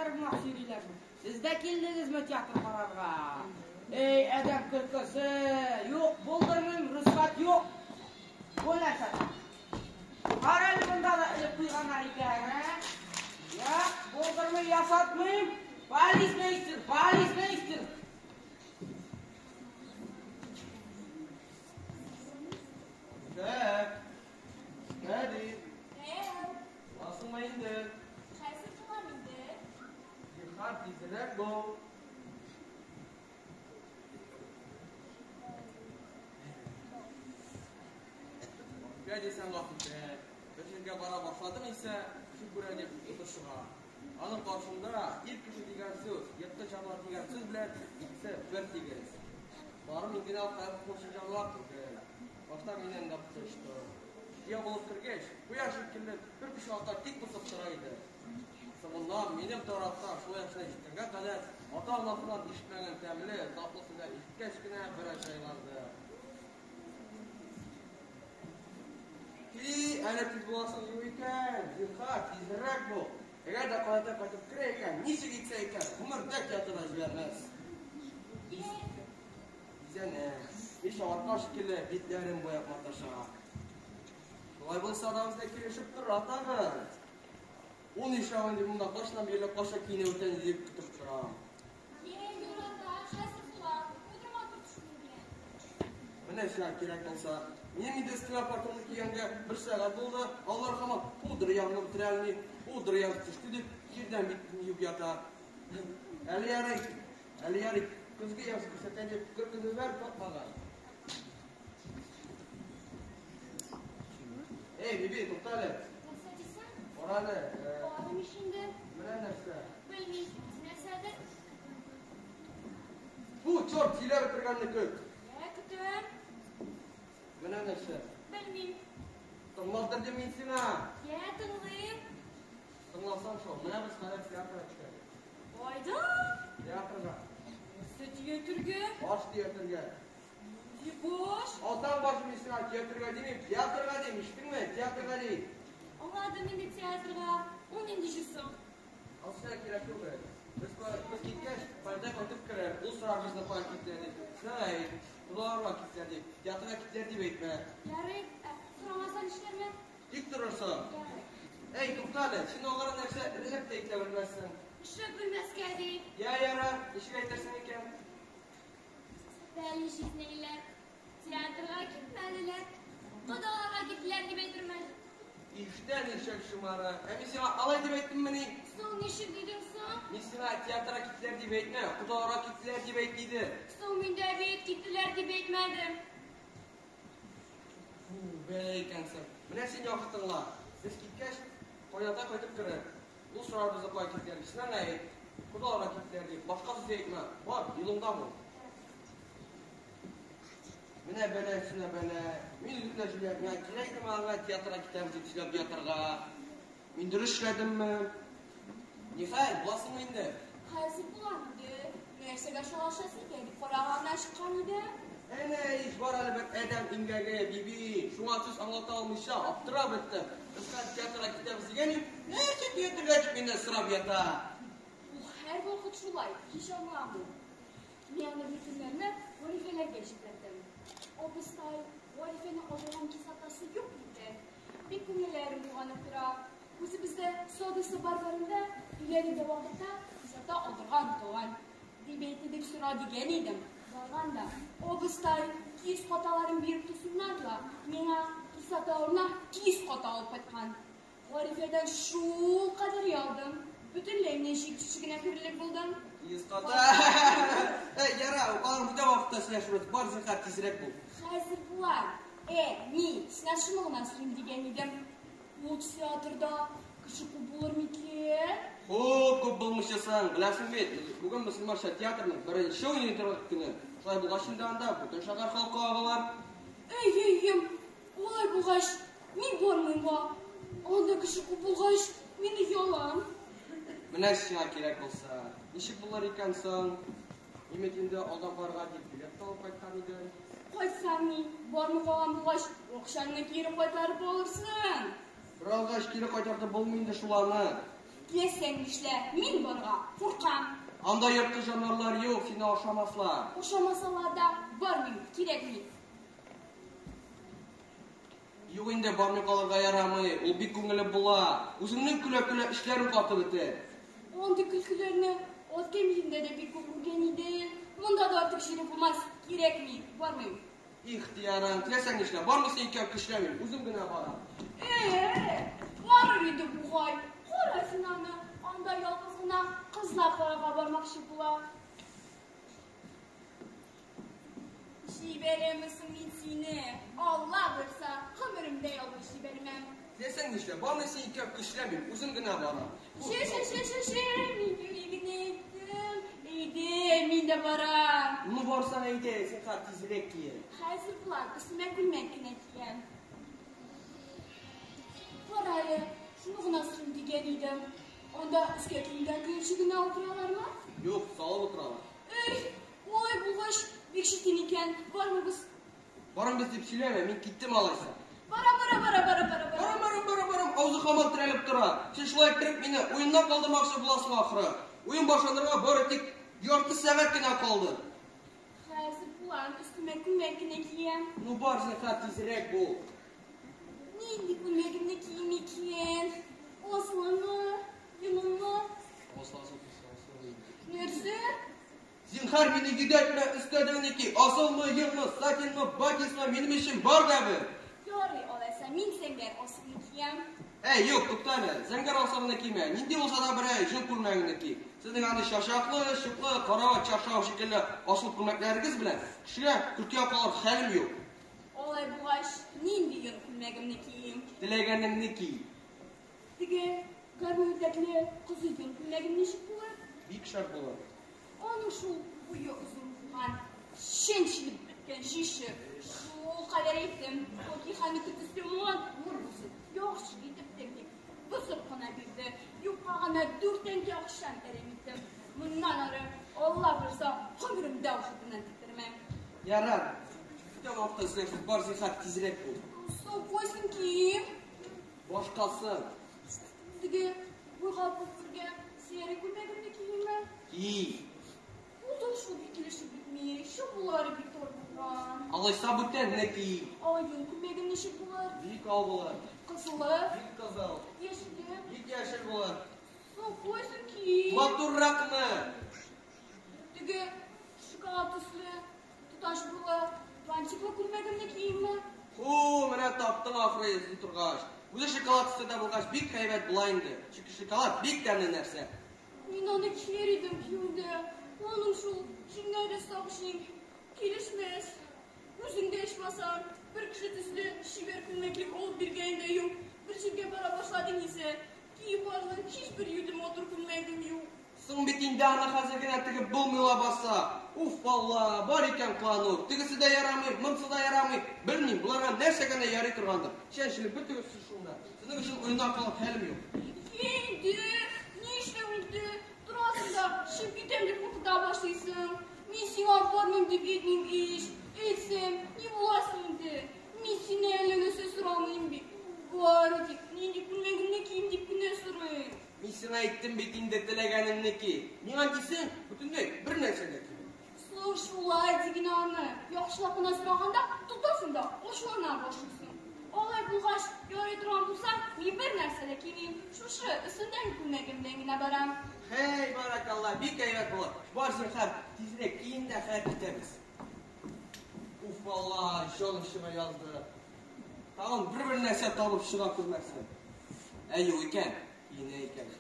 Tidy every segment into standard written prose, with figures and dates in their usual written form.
кереп мах йөриләрме? Сез дә килдегезме театр карарга? Эй, адәм көлкесе! Юк, булдырмыйм, рөхсәт юк. Бу нәрсә? Кара әле монда да элеп куйганнар икән, ә? Юк, булдырмыйм, ясатмыйм. Полицмейстер, полицмейстер! Так. Фәрит. Әу. Буласыңмы инде? Хәзер булам инде. Зинһар, тизрәк бул. Гафифә дисәң Гафифә. Бер җиргә бара башладың исә, кеше күрә дип коты чыга. Аның каршында ир кеше дигән сүз, ерткыч җанвар дигән сүз белән икесе бер тигез. Бары мин генә кайгы кылучы җанвар түгел. Башта миннән дә коты очты. Кияү булып кергәч, куян шикелле бер почмакта тик посып тора иде. Соңыннан минем тарафтан шул яшенә җиткәнгә кадәр ата-анасыннан ишетмәгән тәмле, затлы сүзләр ишеткәч кенә бераз җайланды. Һи, әле тиз буласың юк икән, зинһар, тизрәк бул. Әгәр дә кайда кайтып керә икән, ничек итсә икән, гомердә театрда җибәрмәс. Бизәнә, мич авырткан шикелле битләрен буяп маташа. Шулай булса да үзенә килешеп тора тагын. Ул ничә инде монда кайчаннан бирле кайчан киенеп үтә дип көтеп торам. Менә сиңа кирәк булса. Минем инде өстемә пальтомны кигәнгә бер сәгать булды, алар һаман пудра ягынып бетерә алмый, пудра ягып төште дип, җирдән битен юып ята. Әле ярый, әле ярый, көзге ягып күрсәтә дип, көлкенүләр тапмаган. Эй, Биби, тукта әле. Нәрсә дисең? Кара әле. Барым ич инде. Менә нәрсә. Белмим, нәрсәдер. Бу черт сөйләп бетергәнне көт. Йә, көтәм. Менә нәрсә. Белмим. Тыңлап дим мин сиңа. Йә, тыңлыйм. Тыңласаң шул, менә без хәзер театрга төшәбез. Кайда? Театрга. Нәрсә театрга? Баш театрга. Нинди баш? Атаң башы мин сиңа театрга димим, театрга дим, ишеттеңме? Театрга дим. Аңладым инде театрга. Ул нинди җир соң? Ал сиңа кирәк түгел. Без, без киткәч, Фәрдә кайтып керер. Ул сорар безне кая киттеләр дип. Син әйт, Кодаларга киттеләр дип. Театрга киттеләр дип әйтмә. Ярый, ә сорамаса нишләрмен? Тик торырсың. Ярый. Әй, тукта әле, син аларга нәрсә рәҗәп тә әйтә белмәссең. Нишләп белмәскә ди? Я, ярар, ничек әйтерсең икән? Бәли җизнәйләр театрга китмәделәр, кодаларга киттеләр дип әйтермен. Ишетәм, ишәк шомары. Ә мин сиңа алай дип әйттеммени? Соң ничек дидең соң? Мин сиңа театрга киттеләр дип әйтмә, кодаларга киттеләр дип әйт дидем. Соң мин дә бит киттеләр дип әйтмәдем. Фу, бәла икәнсең. Менә син яхшы тыңла. Без киткәч, кайната кайтып керер. Ул сорар безне кая киттеләр дип. Син аңа әйт, кодаларга киттеләр дип. Башка сүз әйтмә. Бар, юлыңда бул. Менә бәла өстенә бәла. Мин үзем дә җүләр. Миңа кирәк идеме аңа театрга китәбез дип сөйләп ятырга? Мин дөрес эшләдемме? Нихәл, буласыңмы инде? Хәзер булам инде. Нәрсәгә шалашасың икән дип карага гына чыккан идем. Әнә ич бар әле бер адәм имгәге, Биби. Шуңа сүз аңлата алмыйча аптырап беттем. Без хәзер театрга китәбез дигән идем, нәрсә театрга дип миннән сорап ята. Ул һәрвакыт шулай, һич аңламыйм. Мин аны бер көннәрне Гарифәләргә җибәрдем. Абыстай, Гарифәнең алдырган кислотасы юк икән. Бик күңелләрем болганып тора. Үзебездә содасы бар барында, өйләнергә вакытта кислота алдырга онытылган. Дип әйтте дип сора дигән идем. Барган да, абыстай, киез каталарын биреп торсыннар ла, миңа кислота орына киез ката алып кайткан. Гарифәдән шулкадәр оялдым, бөтенләй менә җир тишегенә керерлек булдым. Киез ката. Әй, яра, алар бүтән вакытта сөйләшербез. Бар, зинһар, тизрәк бул. Хәзер булам. Ә, ни, синнән шуны гына сорыйм дигән идем. Ул театрда кеше күп булыр микән? Күп, күп булмыйча соң, беләсең бит, бүген мөселманча театрның беренче уйный торган көне. Шулай булгач инде анда бөтен шәһәр халкы агылыр. Әй, әй, әй, алай булгач, мин бармыйм ла. Анда кеше күп булгач, мин оялам. Менә сиңа кирәк булса, ничек булыр икән соң? Мин бит инде алдан барырга дип билет та алып кайткан идем. Кайтсам ни, бармый калган булгач, акчаңны кире кайтарып алырсың. Бер алгач, кире кайтартып булмый инде шул аны. Теләсәң нишлә, мин барырга куркам. Анда ерткыч җанварлар юк, сине ашамаслар. Ашамасалар да бармыйм, кирәкми. Юк инде, бармый калырга ярамый, ул бик күңелле була. Үзеңнең көлә-көлә эчләрең катып бетә. Андый көлкеләрне ат кәмитендә дә бик күп күргән идем. Монда да артык җире булмас, кирәкми, бармыйм. Ихтыярың, теләсәң нишлә, бармыйсың икән, көчләмим, үзем генә барам. Э, барыр иде бугай. Кара син аны, анда ялгыз гына кызлар карарга бармакчы була. Җибәрәме соң мин сине? Алла боерса, гомеремдә ялгыз җибәрмәм. Теләсәң нишлә, бармыйсың икән, көчләмим, үзем генә барам. Ше, ше, ше, ше, ше, мин юри генә әйттем. Әйдә, мин дә барам. Ну, барсаң әйдә, зинһар, тизрәк киен. Хәзер булам, өстемә күлмәк кенә киям. Кара әле, шуны гына сорыйм дигән идем. Анда өскә киенгән көенче генә утыралармы? Юк, салып утыралар. Эй, алай булгач, бик читен икән, бармыйбыз. Бармыйбыз дип сөйләмә, мин киттем алайса. Бара, бара, бара, бара, бара, бара. Барам, барам, барам, барам, авызы һаман терәлеп тора. Син шулай иттереп мине уеннан калдырмакчы буласың ахры. Уен башланырга бары тик ярты сәгать кенә калды. Хәзер булам, өстемә күлмәк кенә киям. Ну бар, зинһар, тизрәк бул. Нинди күлмәгемне киим икән? Асылымы? Йонымы? Нәрсә? Зинһар, мине йөдәтмә, өстәдеңне ки. Асылмы, йонмы, сатинмы, батисмы, минем өчен бар да бер. Ярый, алайса, мин зәңгәр асылны киям. Әй, юк, тукта әле. Зәңгәр асылны кимә. Нинди булса да берәр җон күлмәгеңне ки. Сезнең андый чачаклы, чуклы, карават чаршау шикелле асыл күлмәкләрегез белән кешегә көлкегә калыр хәлем юк. Алай булгач, нинди йон күлмәгемне киим? Теләгәнеңне ки. Теге гармун итәкле кызыл йон күлмәгем ничек булыр? Бик шәп булыр. Аның шул буе озын булган, чәнчелеп беткән җишек. Шул кадәр әйттем, Фатиханыкы төсле матур булсын, яхшы итеп тек дип, бозып кына бирде. Юкка гына дүрт тәңкә акчам әрәм иттем. Моннан ары, Алла боерса, гомеремдә ул хатыннан тектермәм. Ярар. Көтә вакытта эзләрсез, бар, зинһар, тизрәк бул. Соң кайсын киим? Башкасы. Теге буйга күпергә сәре күлмәгемне киимме? Ки. Ул да шул бик килешеп бетми, чабулары бик тар булган. Алайса бүтәнне ки. Ай, йон күлмәгем ничек булыр? Бик ал булыр. Кызылы? Бик кызыл. Яшеле? Бик яшел булыр. Соң кайсын киим? Матурракны. Теге шоколад төсле, тоташ буйлы, бантиклы күлмәгемне киимме? Ху, менә таптың ахры эзли торгач. Үзе шоколад төсле дә булгач, бик һәйбәт була инде. Чөнки шоколад бик тәмле нәрсә. Мин аны кияр идем киюендә. Аның шул җиңнәре сак җиң. Килешмәс. Үзең дә ичмасам, бер кеше төсле чибәр күлмәклек алып биргән дә юк. Бер җиргә бара башладың исә, киеп барырлык һичбер юле матур күлмәгем юк. Соң бит инде аны хәзер генә тегеп булмый лабаса. Уф, Алла, бар икән кылану. Тегесе дә ярамый, монысы да ярамый. Белмим, боларга нәрсә генә ярый торгандыр. Чәнчелеп бетегез сез шунда. Сезнең өчен уеннан калып хәлем юк. Инде, нишләү инде? Торасың да, чыгып китәм дип куркыта башлыйсың. Мин сиңа бармыйм дип әйтмим ич. Әйтсәм, ни буласың инде? Мин синнән әллә нәрсә сорамыйм бит. Бары тик нинди күлмәгемне киим дип кенә сорыйм. Мин сиңа әйттем бит инде, теләгәнеңне ки. Миңа дисең, бөтенләй бер нәрсә дә кими. Соң шулай диген аны. Яхшылап кына сораганда тотасың да ачулана башлыйсың. Алай булгач, ярый торган булса, мин бер нәрсә дә кимим. Шушы өстемдәге күлмәгем белән генә барам. Хәй, баракалла, бик әйбәт була. Бар, зинһар, тизрәк киен дә хәзер китәбез. Уф, Алла, җаным чыга язды. Тагын бер-бер нәрсә табып чыга күрмәсен. Әй, юк икән, киенә икән.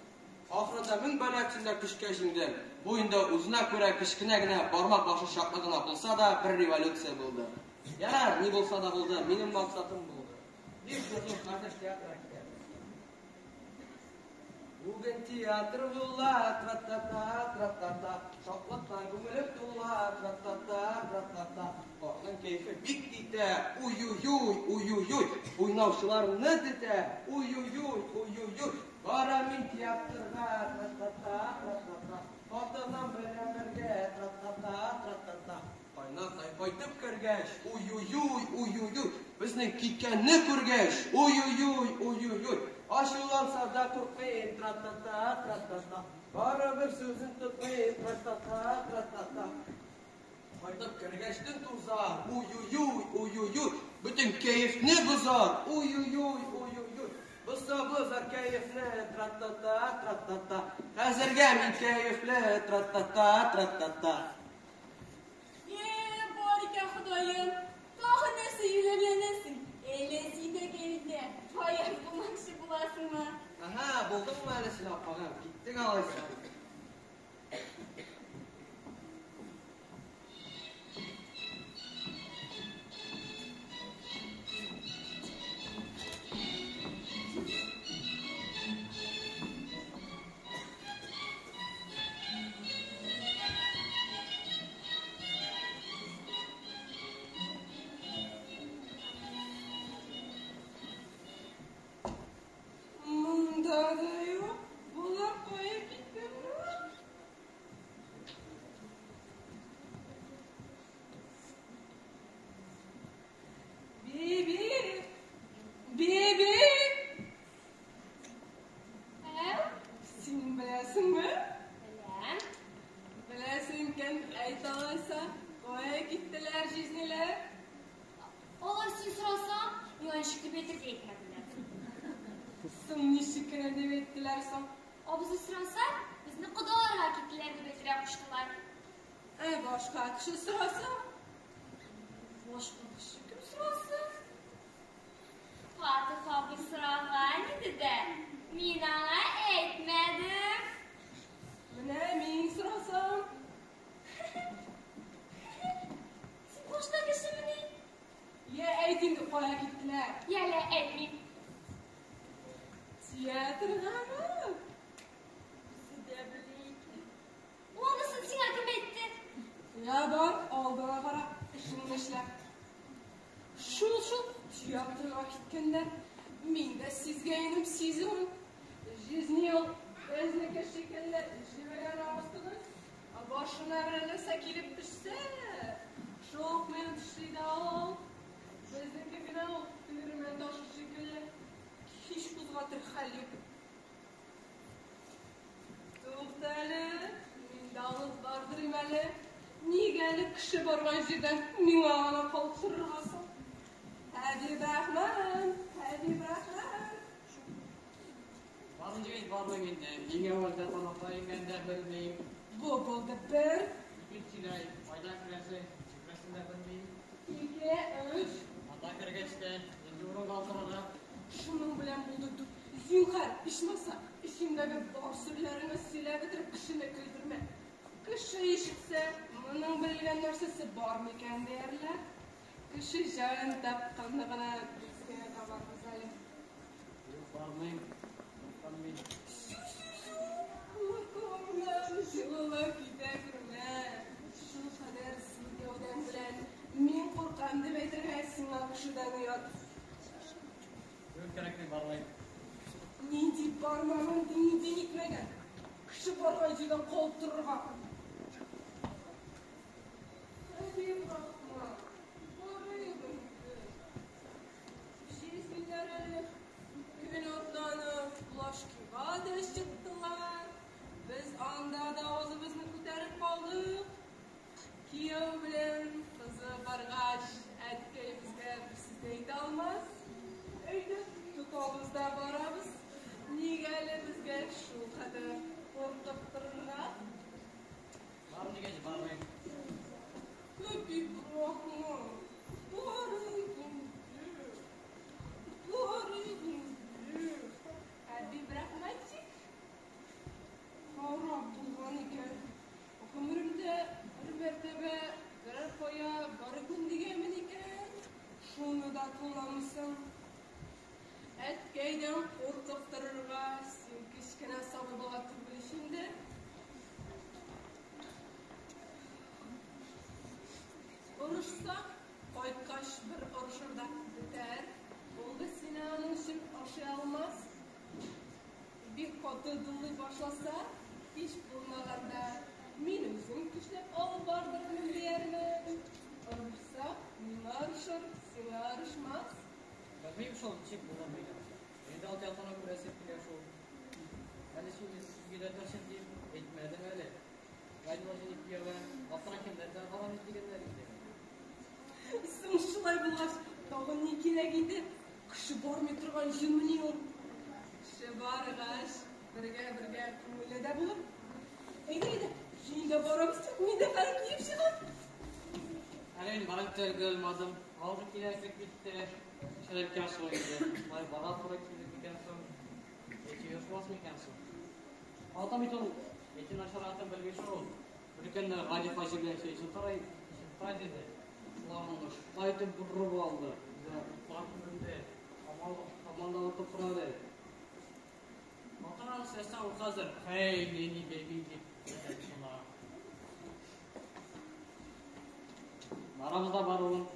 Ахырында мең бәла эчендә көчкә җиңдем. Бу инде үзенә күрә кечкенә генә бармак башы чаклы гына булса да бер революция булды. Ярар, ни булса да булды, минем максатым булды. Бик зур хәзер театрга китәбез. Бүген театр була, тра-та-та, тра-та-та. Шатлыктан күңелем тула, тра-та-та, тра-та-та. Картның кәефе бик китә, уй-уй-уй, уй-уй-уй. Уйнаучыларны тетә, уй-уй-уй, уй-уй-уй. Барам мин театрга, тра-та-та, тра-та-та. Хатыным белән бергә, тра-та-та, тра-та-та. Кайнатай кайтып кергәч, уй-уй-уй, уй-уй-уй. Безнең Безнең киткәнне күргәч, ой-ой-ой, ой-ой-ой, ачуланса да куркмыйм, тра-та-та, тра-та-та. Барыбер сүзен тотмыйм, тра-та-та, тра-та-та. Кайтып кергәчтен тузар, ой-ой-ой, ой-ой-ой, бөтен кәефне бозар, ой-ой-ой, ой-ой-ой. Бозса бозар кәефне, тра-та-та, тра-та-та. Хәзергә мин кәефле, тра-та-та, тра-та-та. Е, бар икән Ходаем, тагын нәрсә юләрләнәсең? Әллә син дә кәефтә, аяз булмакчы буласыңмы? Аһа, булдыңмы әле син, апагым? Киттең алайса. Монда да юк, болар кая киткәннәр? Биби! Биби! Әү, Син беләсеңме? беләм. Беләсең икән, әйт алайса, кая киттеләр җизниләр? Алар син сорасаң, миңа ничек дип әйтергә әйтмәделәр. Соң ничек кенә дип әйттеләр соң? Абзый сораса, безне кодаларга киттеләр дип әйтергә куштылар. Ә башка кеше сораса? Башка кеше кем сорасын? Фатых абый сораган иде дә, мин аңа әйтмәдем. Менә мин сорасам, Син башка кешемени? я әйт инде кая киттеләр? Яле әйтмим. Театргамы? Үзе дә белә икән. Анысын сиңа кем әйтте? Я бар, алдыңа кара, эшеңне эшлә. Шул-шул театрга киткәннәр. Мин дә сизгәнем сизүем. Жизни ул безнеке шикелле җебегән авыз түгел. Ә башына бер нәрсә килеп төшсә, шул ук минут эшли дә ул. Безнеке генә ул тегермән ташы шикелле. Һич кузгатыр хәл юк. Тукта әле, миндә авыз бардыр әле. Нигә әле кеше барган җирдән миңа гына калып торырга соң? Хәбибрахман, Хәбибрахман. Бармын дигәч бармыйм инде. Иң әүвәлдә тамакта иңгәндә белмим. Бу булды бер, Икенчедәй, кайда керәсең, чикмәсен дә белмим. ике, өч. Анда кергәч тә, нинди урынга утырырга? Шуның белән булды дүрт. Зинһар, ичмаса, эчеңдәге бар серләреңне сөйләп бетереп кешене көлдермә. Кеше ишетсә, моның белгән нәрсәсе бар микән диярләр. Кеше җаен тапканны гына без генә табарбыз әле. Юк, бармыйм. Куркам мин. Куркуыңнан җылылык китә күрмә. Шул кадәр зур гәүдәң белән мин куркам дип әйтергә сиңа кешедән оят. Юк, кирәкми, бармыйм. Нинди бармамын нинди нитмәгән. Кеше барган җирдән калып торырга. Хәбибрахман, барыйк инде. Җизниләр әле көн атланып Плашкига да чыктылар. Без анда да авызыбызны күтәреп калдык. Кияү белән кызы баргач, әткәй безгә бер сүз дә әйтә алмас. Әйдә, тотабыз да барабыз. Нигә әле безгә шул кадәр куркып торырга? Бармын дигәч бармыйм. Хәбибрахман, барыйк инде. Барыйк инде. Хәбибрахманчик, харап булган икән. Гомеремдә бер мәртәбә берәр кая барыйм дигәнмен икән. Шуны да тыңламыйсың. Әткәйдән куркып торырга син кечкенә сабый бала түгел ич инде. Орышса, кайткач бер орышыр да бетәр. Ул да сине аның өчен ашый алмас. Бик каты дулый башласа, һич булмаганда мин үзем көчләп алып бардырмын диярмен. Орышса, миңа орышыр, сиңа орышмас. Белмим шул, ничек булыр микән. Инде ул театрны күрәсе килә шул. Әле син өйрәтерсең дип әйтмәдем әле. Гайнулла җиңеп кияүгә Габдрахимнар да барабыз дигәннәр иде. Соң шулай булгач, тагын ни кирәк инде? Кеше бармый торган җенмени ул? Кеше баргач, бергә-бергә күңелле дә булыр. Әйдә, әйдә, җыен да барабыз дип, мин дә хәзер киеп чыгам. Әле мин барып та өлгерә алмадым. Алды килә килеп китте. Нишләп икән шул инде? Болай бара туры килер микән соң? Яки йошмас микән соң? Ата бит ул, эте начар атын белми шул. Бер көнне Гали хаҗи белән чәй эчеп тора иде. Колагын шулай итеп борып алды. Үзенә утлар күренде. Һаман да авыртып тора әле. Хатын аны сәсә ул хәзер, хәй, нени бәби дип тотына. Барабыз да баруын.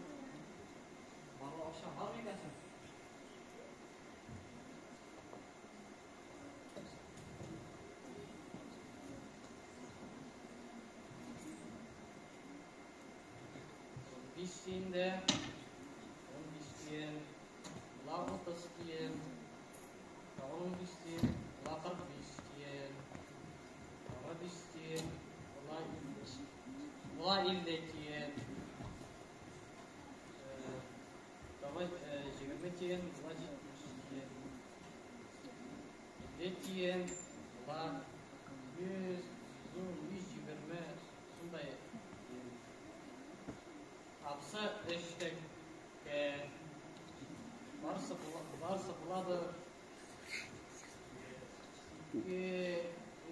Бару акча бар микән соң? Биш тиен дә, 15 тиен, болар 30 тиен, тагын 15 тиен, болар 45 тиен, тагы 5 тиен, болар 50, болар 50 тиен, тагы 20 тиен, болар 70 тиен, 50 тиен, болар 100, 110, 120, шундай тиен. Абысы өч тәңкә. Барысы була, барысы буладыр. Ике,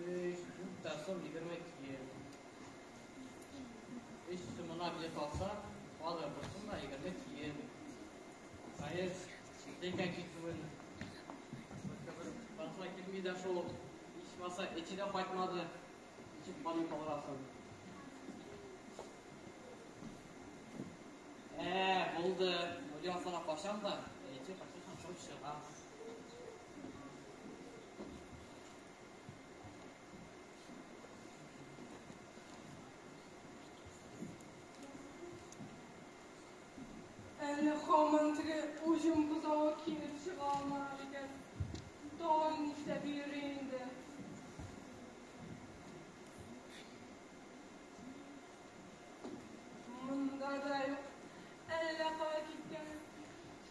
өч, дүрт тә сум 20 тиен. Өч сумына билет алса, хәзер бер сум да 20 тиен. Хәер, икән китүен. Бер барысы да килми дә шул. Ичмаса, эче дә кайтмады. Ничек бармый калырасың? Ә, булды. Миллион санап качам да, әйтеп качасам шул чыга. Әле һаман теге уҗым бозавы килеп чыга алмаган икән. Тагын нишләп йөри инде? Монда да юк. Әллә кая киткән.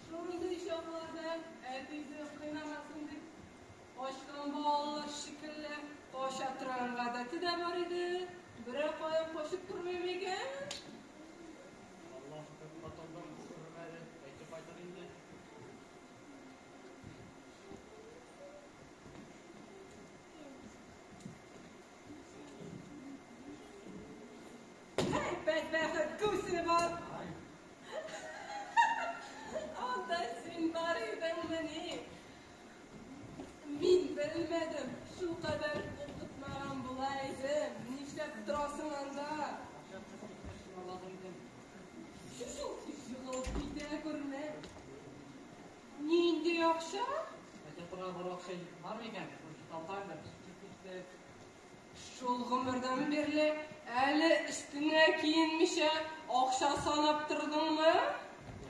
Шундый чакларда әтисе кыйнамасын дип, качкан балалар шикелле кача торган гадәте дә бар иде. Берәр кая качып тормый микән? Алла шөкер, котылдым, күрмәде. Әйтеп кайтыр инде. Һәй, бәдбәхет, күсене бар. Анда син бар идеңмени? Мин белмәдем, шулкадәр куркытмаган була идем. Нишләп торасың анда? Акча төшеп киткәч, шуналадым идем. Шу-шу, егылып китә күрмә. Нинди акча? Әйтә тора бер акча бар микән? Шул тапсаң төшеп китте. Шул гомердән бирле әле өстеңә киенмичә акча санап тордыңмы?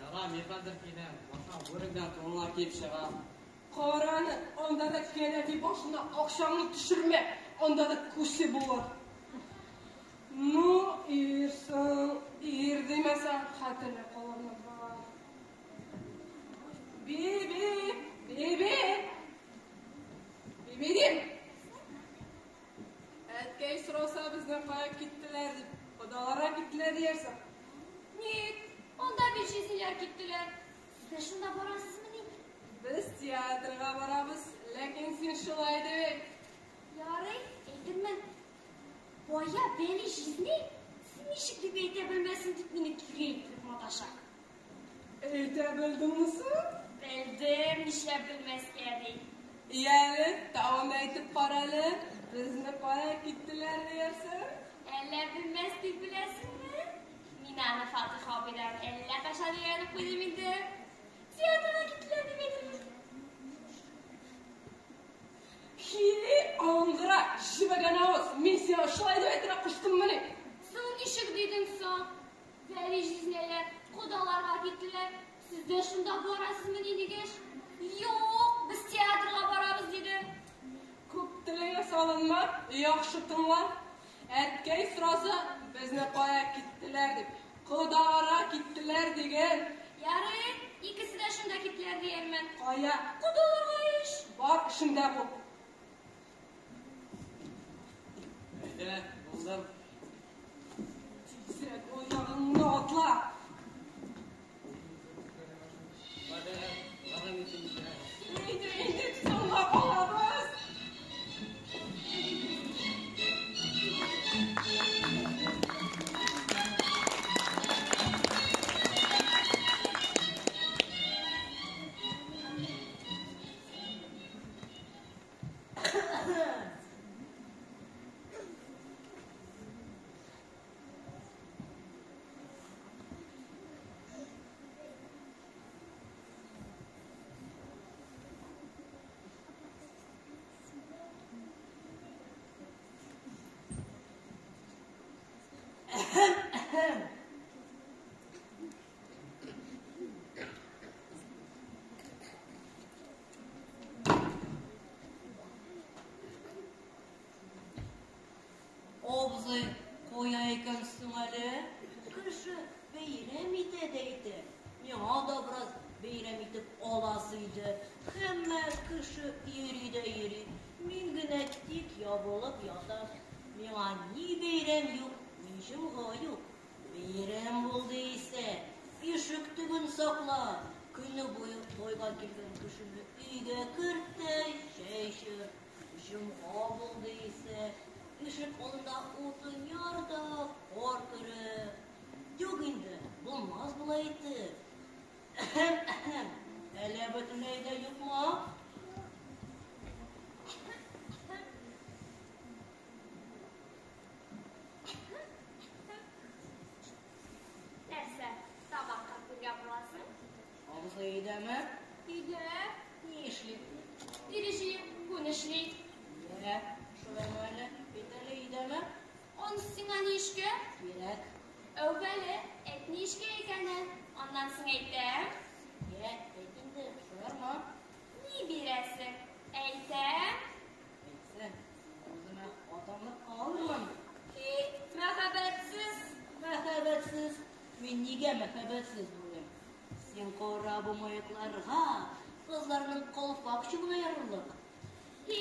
Яра, мин хәзер киенәм. Башка бүрек белән туннар киеп чыгам. Караны, анда да кәнәфи башына акчаңны төшермә, анда да күсе булыр. Ну, ирсең, ир димәсәң, хәтере калырмы бар. Биби, биби, биби дим. Әткәй сораса, безнең кая киттеләр дип, кодаларга киттеләр диярсең. Ник? Анда бит җизниләр киттеләр. Сез дә шунда барасызмыни? Без театрга барабыз, ләкин син шулай дип әйт. Ярый, әйтермен. Бая Бәли җизни, син ничек дип әйтә белмәсен дип мине кире әйттереп маташа. Әйтә белдеңме соң? Белдем, нишләп белмәскә ди. Яле, тагын әйтеп кара әле, безне кая киттеләр диярсең? Әллә белмәс дип беләсеңме? Мин аны Фатих абыйдан әллә кайчан өйрәнеп куйдым инде. Театрга киттеләр дип әйтермен. Хи, аңгыра, җебегән авыз, мин сиңа шулай дип әйтергә куштыммыни? Соң ничек дидең соң? Вәли җизнәләр кодаларга киттеләр. Сез дә шунда барасызмыни дигәч, юк, без театрга барабыз диде. Күп телеңә салынма, яхшы тыңла. Әткәй сораса, безне кая киттеләр дип, кодаларга киттеләр диген. Ярый, икесе дә шунда киттеләр диярмен. Кая? Кодаларга ич. Бар эшеңдә бул. Әйдә, булдым. Тизрәк аягыңны атла. Барам итинде. Инде, инде соңга калабыз. Абзый, кая икәнсең әле? Кеше бәйрәм итә дә итә. Миңа да бераз бәйрәм итеп аласы иде. Һәммә кеше йөри дә йөри. Мин генә тик ябылып ятам. Миңа ни бәйрәм юк, ни җомга юк. Бәйрәм булды исә, ишек төбен сакла. Көне буе туйга килгән кешене өйгә керт тә чәй эчер. Җомга булды исә, ишек алдында утын яр да кар көрә. Юк инде, булмас болай итеп. Әһәм, әллә бөтенләй дә юкмы? Нәрсә, табакка күргән буласың? Абзый өйдәме? Өйдә. Ни эшли? Тире җыеп, күн эшли. Йә, шулаймы әле? Бит әле өйдәме? Анысы сиңа ни эшкә? Кирәк. Әүвәле, әйт ни эшкә икәнен, аннан соң әйтәм. Йә, әйт инде, шаярма. Ни бирәсең? Әйтәм. Әйтсәң, үземә атамлыкка алырмын. Һи, мәхәббәтсез. Мәхәббәтсез. Мин нигә мәхәббәтсез булыйм? Син кара бу мыекларга, кызларның калфак чубына ярырлык. Һи,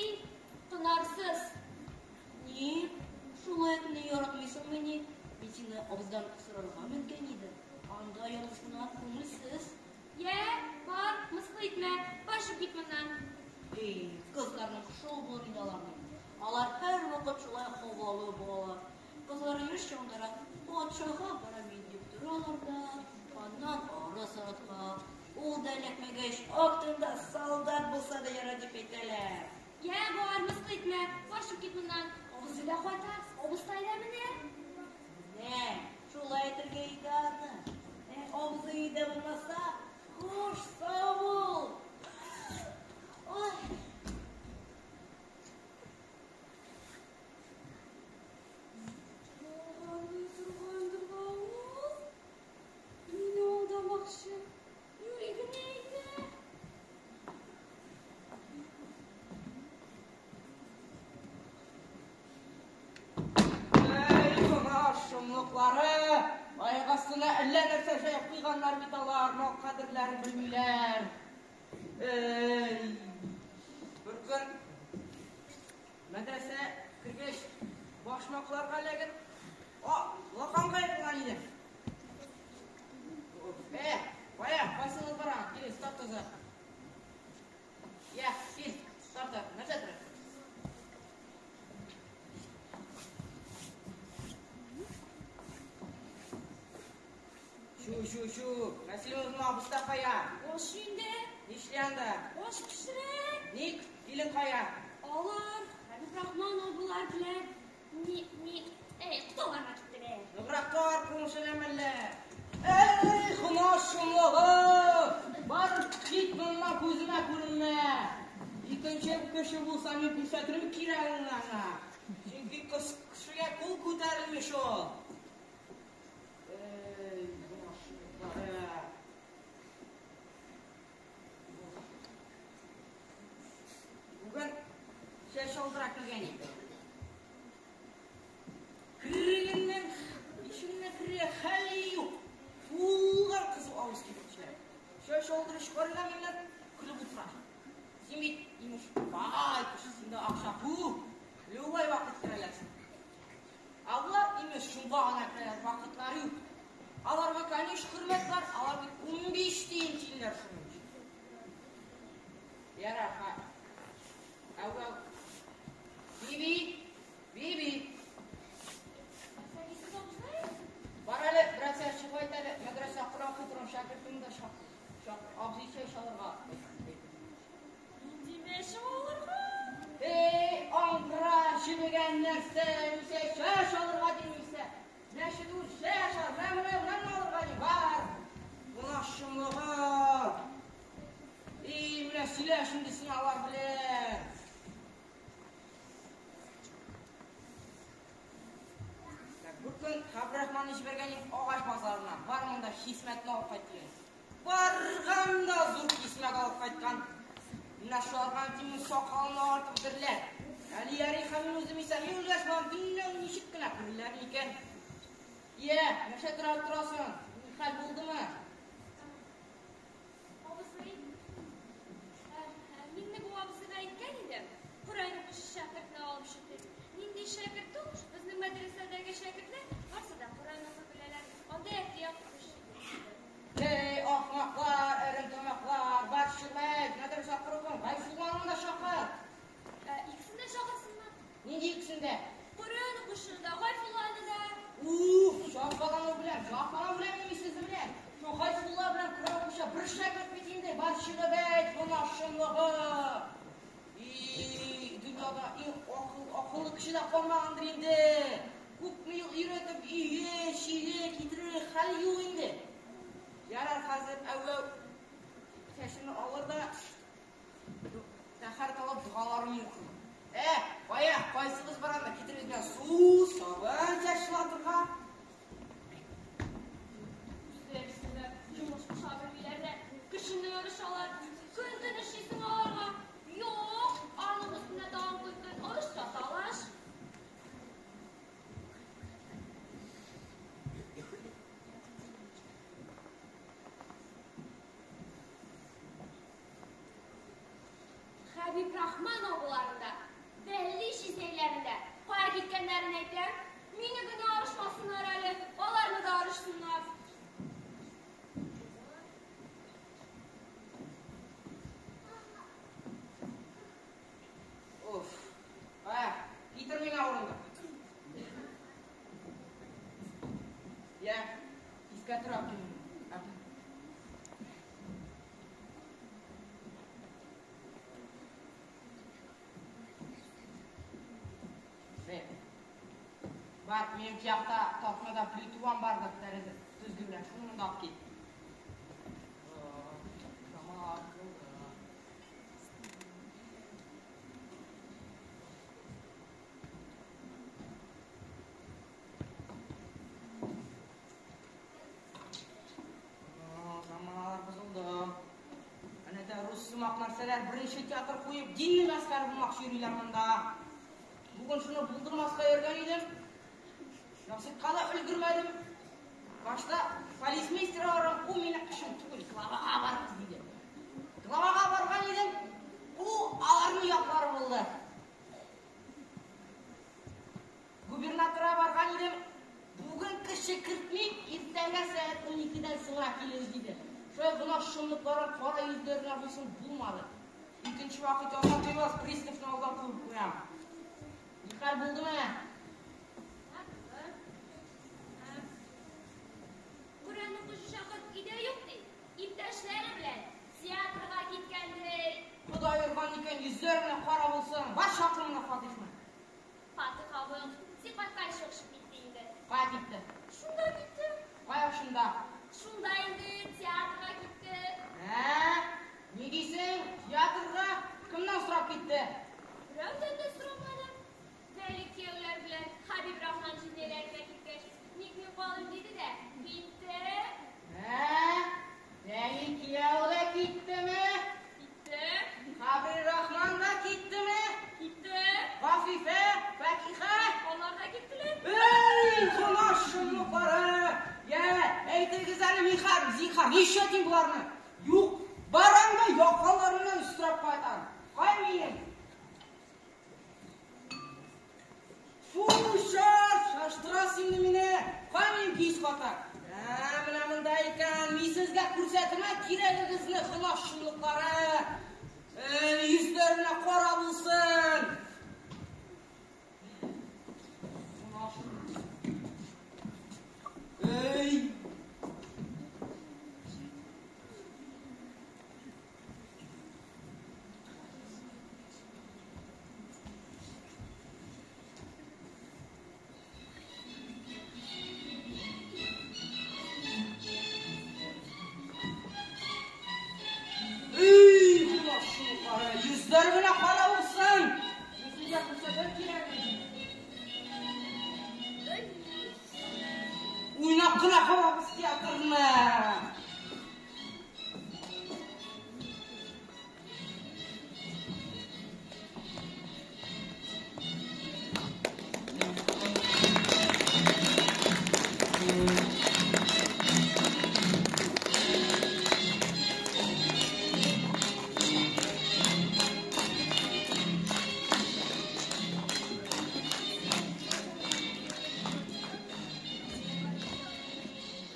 тынарсыз. Ни? Шулай ук мине яратмыйсыңмыни? Мин сине абзыдан сорарга менгән идем. Анда ялгыз гына күңелсез. Йә, бар, мыскыл итмә, бар чыгып кит моннан. Эй, кызларның шул булыр инде аларның. Алар һәрвакыт шулай һавалы булалар. Кызлар яшь чагындарак патшага барам мин дип торалар да, аннан ары саратка. Ул да эләкмәгәч, актында солдат булса да ярар дип әйтәләр. Йә, бар, мыскыл итмә, бар чыгып кит моннан. Абзый да кайта, абыстай да менә. Менә, шулай әйтергә иде аны. Ә абзый өйдә булмаса, хуш, сау бул. Ой. Ялганлый торгандыр ла ул. Мине алдамакчы. Юри генә әйтә. Әй, гөнаһ шомлыклары! Аяк астына әллә нәрсә җәеп куйганнар бит алар, мал кадерләрен белмиләр. Әй, бер көн мәдрәсә кергәч, башмакларга эләгеп, лаканга егылган идем. Э, кая, кайсыгыз бара? Килегез, тартыгыз. Я, кил, тарта, нәрсә тора? Чү, чү, чү. Мәсилебезнең абыстай кая? Аш өендә. Нишли анда? Аш пешерә. Ник? Килен кая? Алар, Хәбибрахман абылар белән ни, ни, әй, кодаларга киттеләр. Ныграк тар, күңелсенәм әллә. Эй, гөнаһ шомлыгы! Бар, кит моннан, күземә күренмә. Икенче кеше булса, мин күрсәтермен кирәгеңне аңа. Чөнки кешегә кул күтәрелми шул. Эй, гөнаһ шомлыклары! Хәзер вакытлары юк. Аларга, конечно, хөрмәт бар, алар бит 15 тиен тиеннәр шуның өчен. Ярар, ха. Әүвәл. Биби, Биби. Сәлисез абзый? Бар әле, бераз чыгып айт әле, мәдрәсә Коръән укый торган шәкертеңне дә чакыр. Чакыр, абзый чәй алырга. Нинди мәче алырга? Эй, аңгыра, җебегән нәрсә, нисә чәч алырга димисә. Мәче түгел, чәч ал, менә менә менә алырга дим, бар. Гөнаһ шомлыгы. Эй, менә сөйләш инде син алар белән. Так, бер көн Хабрахманны җибәргән идем агач базарына. Бар монда хисмәтне алып кайт дигән. Барган да зур хисмәт алып кайткан. Менә шуларга тимер сакалын агартып бетерделәр. Әле ярый һәм мин үзем исән, мин үлгәч балам төнлә ничек кенә күрерләр микән? Йә, нәрсә тора торасың? Ни хәл булдымы? Абзый, Миңнегул абзыйга әйткән идем, Коръән укучы шәкертне алып чык дип. Нинди шәкерт ул? Безнең мәдрәсәдәге шәкертләр барсы да Коръән укый беләләр. Анда әти укучы. Эй, ахмаклар, әрем тамаклар, бар чыгып, мәдрәсә корыгын, Гайфулланы да чакыр. Икесен дә чакырсынмы? Нинди икесен дә? Коръән укучыны да, Гайфулланы да. Уф, Жафалану белән, Жафалану белән мин сезне белән. Шул Гайфулла белән Коръән укучы бер шәкерт бит инде, бар чыгып әйт, гөнаһ шомлыгы. И, дөньяда иң акыл, акыллы кеше дә калмагандыр инде. Күпме ел өйрәтеп, өйгә, чөйгә китерер хәл юк инде. Ярар, хәзер әүвәл чәчемне алыр да тәһарәт алып догаларымны укырмын. Ә, кая, кайсыгыз бар анда китерегез миңа су, сабын чәч чылатырга. Үзләре өстенә йомыш куша белмиләр дә, кешене орышалар. Көн-төн эшлисең аларга. Юк, аның өстенә тагын көн-төн орыш та талаш. Хәбиб Рахман абыларында, Бәлли җизнәйләрендә кая киткәннәрен әйтәм. Мине генә орышмасыннар әле, аларны да орышсыннар. Уф. Ә, китер миңа урындык. Я, искә тора кил. Бар, минем якта тартмада плитуван бардыр тәрәзә төзге белән. Шуны да алып кил. Тамам, булды. Заманалар бозылды. Әнә дә рус сымак нәрсәләр беренче театр куеп, динне мәсхәрә булмакчы йөриләр монда. Бүген шуны булдырмаска йөргән идем. Насыйпка да өлгермәдем. Башта полицмейстер барган, ул мине эшем түгел, главага барыгыз диде. Главага барган идем, ул аларны яклары булды. Губернаторга барган идем, бүген кеше кертмим, иртәгә сәгать 12-дән соңра килегез диде. Шулай гөнаһ шомлыклары кара йөзләренә булсын булмады. Икенче вакыт яза куймас, приставны алдан куып куям. Ни хәл булдымы? Коръән укучы шәкерт өйдә юк ди. Иптәшләре белән театрга киткән ди. Ходай орган икән, йөзләре белән кара булсын. Бар чакыр моны Фатихны. Фатих абың син кайткач чыгышып китте инде. Кая китте? Шунда китте. Кая шунда? Шунда инде театрга китте. Ә? Ни дисең? Театрга кемнән сорап китте? Берәүдән дә сорамады. Вәли кияүләр белән Хәбиб Рахман җизнәйләренә киткәч, ник мин калыйм диде дә, китте. Ә? Вәли кияү дә киттеме? Китте. Хәбиб Рахман да киттеме? Китте. Гафифә, Фатиха? Алар да киттеләр. Эй, гөнаһ шомлыклары! Йә, әйтегез әле, Михар, зинһар, нишләтим боларны? Юк, барам да якаларыннан өстерәп кайтам. Кая минем? Фу, шар, шаштырасың инде мине. Кая минем киез катак? Ә, менә монда икән. Мин сезгә күрсәтәм кирәгегезне, гөнаһ шомлыклары. Йөзләренә кара булсын. Эй! Эй, гөнаһ шомлыклары, йөзләренә кара булсын. Мин сезгә күрсәтәм кирәгегезне. Уйнап кына калабыз театрны.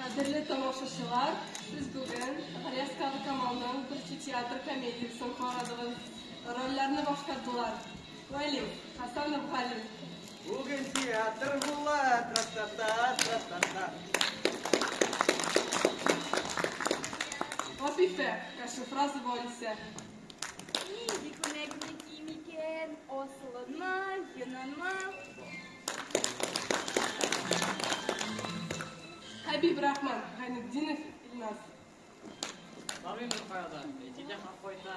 Кадерле тамашачылар, сез бүген Галиәсгар Камалның беренче театр комедиясен карадыгыз. Рольләрне башкардылар. Вәли, Хасанов Гали. Бүген театр була, тра-та-та, тра-та-та. Латифә, Кашифразова Алисә. Нинди күлмәгемне киим икән? Асылынмы, йонынмы? Хәбиб Рахман, Гайнетдинов Илназ. Бармыйм бер кая да. Әти дә кайта.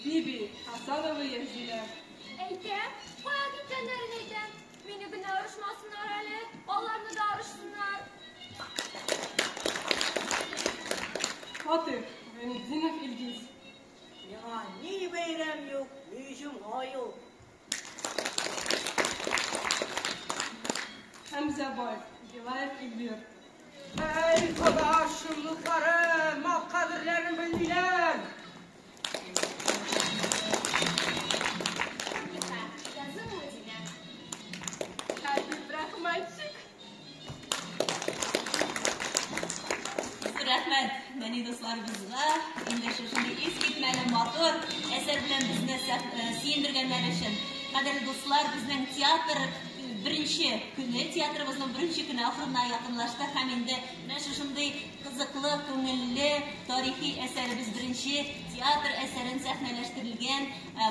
Биби, Хасанова Язилә. Әйтәм, кая киткәннәрен әйтәм. Мине генә орышмасыннар әле, аларны да орышсыннар. Фатих, Гайнетдинов Илгиз. Миңа ни бәйрәм юк, ни җомга юк. Хәмзә бай, Гилаев Илвир. Эй, Хода шомлыклары, мал кадерләрен белмиләр. Фатиха, Язымова Динә. Хәбиб Рахманчик. Рәхмәт, нәни дусларыбызга, инде шушындый искитмәле матур әсәр белән безне сөендергәннәр өчен. Кадерле дуслар, безнең театр беренче көне, театрыбызның беренче көне ахырына якынлашты һәм инде менә шушындый кызыклы, күңелле тарихи әсәребез беренче театр әсәрен сәхнәләштерелгән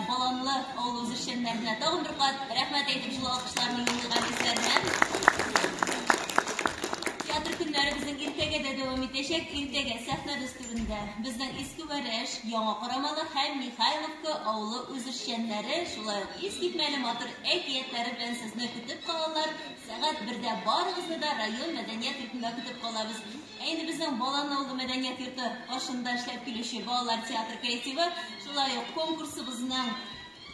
Баланлы авылы үзешчәннәренә тагын бер кат рәхмәт әйтеп җылы алкышларны юллыйк үзләренә. Театр көннәре безнең иртәгә дә дәвам итәчәк. Иртәгә сәхнәбез түрендә безнең Иске Вәрәш, Яңа Карамалы һәм Михайловка авылы үзешчәннәре шулай ук искитмәле матур әкиятләре белән сезне көтеп калалар. Сәгать 1дә барыгызны да район мәдәният йортында көтеп калабыз. Ә инде безнең Баланлы авылы мәдәният йорты каршында эшләп килүче балалар театр коллективы шулай ук конкурсыбызның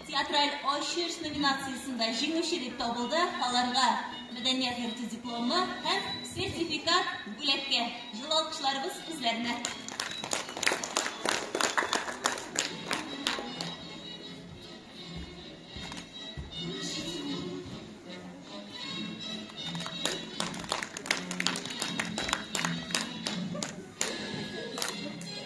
театраль ачыш номинациясендә җиңүче дип табылды. Аларга мәдәният йорты дипломы һәм сертификат бүләккә. Җылы алкышларыбыз үзләренә.